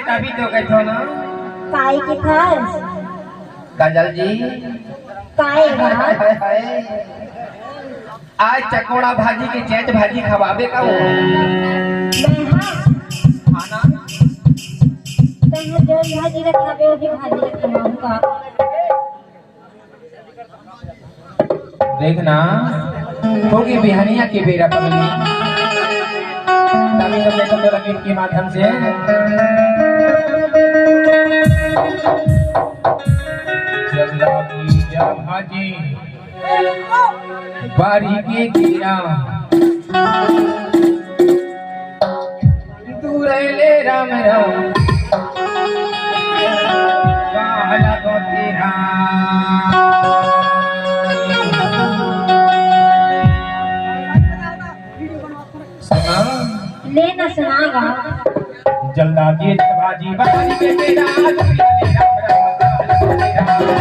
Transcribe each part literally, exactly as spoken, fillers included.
अभी तो कहिथों ना। काय के खास? काजल जी। काय बा? हाय, हाय, हाय। आज चकोड़ा भाजी के चैत भाजी खवाबे का वो? मैं हाँ। खाना? तैं जो भाजी रखाबे, वही भाजी रखाबे का। देखना, होगी बिहनिया के बेरा पगली। तभी तो देखो तो रंगीन के माध्यम से। जब लागी जब भाजी, बारी के कीड़ा। दूर ले राम राम, काला गोती राम। सुना। ले ना सुनावा। जल्दा दिए भाजी भाजी के तेरा, दूर ले राम राम, काला गोती राम।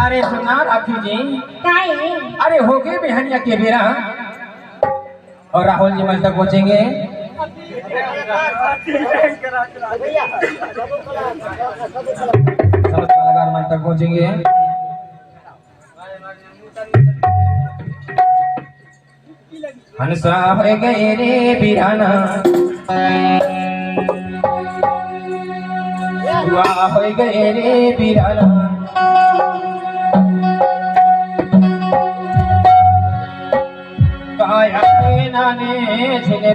अरे सुना राखी जी, काय? अरे हो गए बिहनिया के बेरा। और राहुल जी मंच तक पहुंचेंगे। समस्त कलाकार मंच तक पहुंचेंगे। हंसा होय गए रे बिराना, हुआ होय गए रे बिराना। काया के नाने झिने